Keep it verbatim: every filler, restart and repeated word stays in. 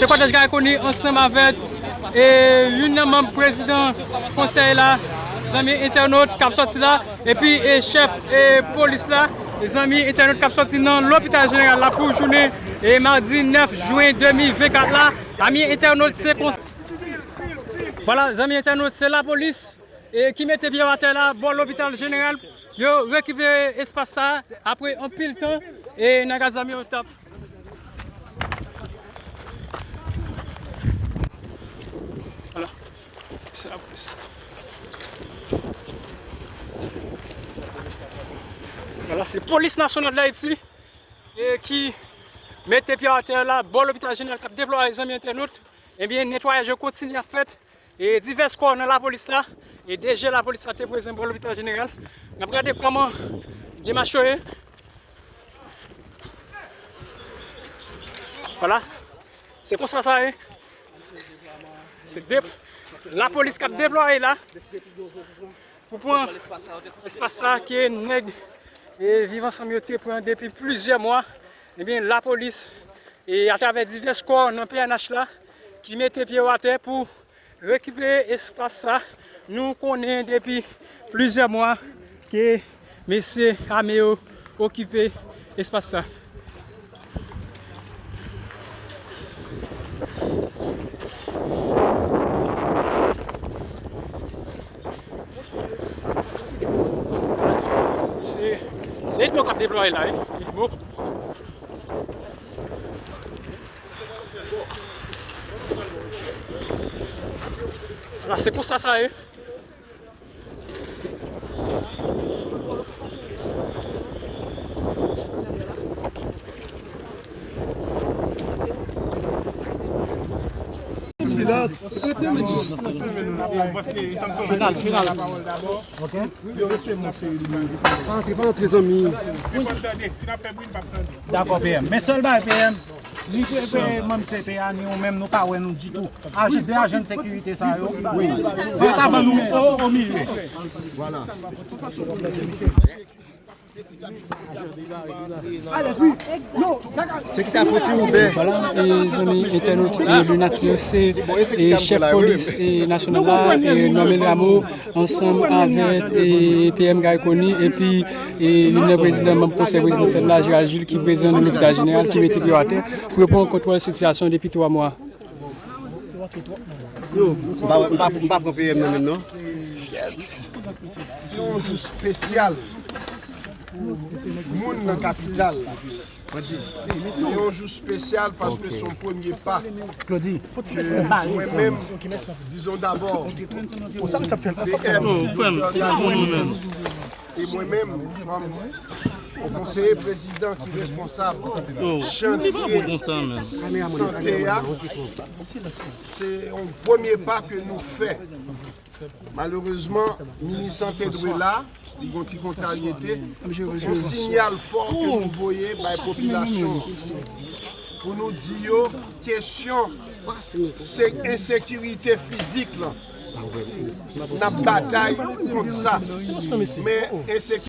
Se kòtèj Garry Conille ansanm avèk, e, youn nan manm prezidan konsèy la, zanmi entènot k ap sòti la, epi, e, chèf, e, polis la, zanmi entènot k ap sòti nan lopital jeneral la pou jounen, e, madi nèf jen de mil vennkat la. Zanmi entènot, se konsa. Vwala, zanmi entènot, se lapolis, e, ki mete pye yo atè la, bò lopital jeneral. Yo rekipere espas sa a apre anpil tan, e, nan gad zam yo t ap. Vwala. Se lapolis. Vwala, se Polis Nasyonal d Ayiti, e, ki mete pye atè la, bò lopital jeneral k ap deplwaye, zanmi entènot. Ebyen, netwayaj yo kontinye ap fèt. E divès kò nan lapolis la, e D G lapolis la te prezan bò lopital jeneral. N ap gade kòman demach yo ye. Vwala. Se konsa sa ye. Se de, lapolis k ap deplwaye la pou pran espas sa ke nèg, e, Viv Ansanm yo te pran depi plizyè mwa. Ebyen, lapolis, e, atravè divès kò nan P N H la, ki mete pye yo atè pou rekipere espas sa. Nou konnen depi plizyè mwa ke mesye ame yo okipe espas sa. Se, se etno k ap deplwaye la, wi. Etno. Vwala, se konsa sa ye. Silans. Final, final. Ok. Pa antre, pa antre, zanmi. Dakò, P M. Men sèl bagay, P M, ni P P, manm C P A, ni ou menm, nou pa wè nou ditou. Ajan, de ajan de sekirite sa yo, yo t avan nou o, o milye. Vwala. Se ki ta fouti ouvè. Vwala, e zanmi entènot, e, Lunati yo, se, e, chèf polis, e, nasyonal la, e, Normil Rameau, ansanm avèk, e, P M Garry Conille, epi, e, youn nan prezidan, manm konsèy prezidansyèl la, Gérald Jules, ki prezan nan lopital jeneral, ki mete pye yo atè pou yo pran kontwòl sitiyasyon depi twa mwa. M pa, m pa, m pa pran P M nan menm non. Se yon jou espesyal pou moun nan kapital la. Se yon jou espesyal paske se yon premye pa ke mwen menm, dizon dabò, P M te òganize. E mwen menm, kòm yon konseye prezidan ki responsab chantye sante a, se yon premye pa ke nou fè. Malerezman, minis sante dwe la, li gon ti kontraryete. Yon sinyal fò ke nou voye bay popilasyon an. Pou nou di yo, kesyon se ensekirite fizik lan. N ap batay kont sa. Men ensekirite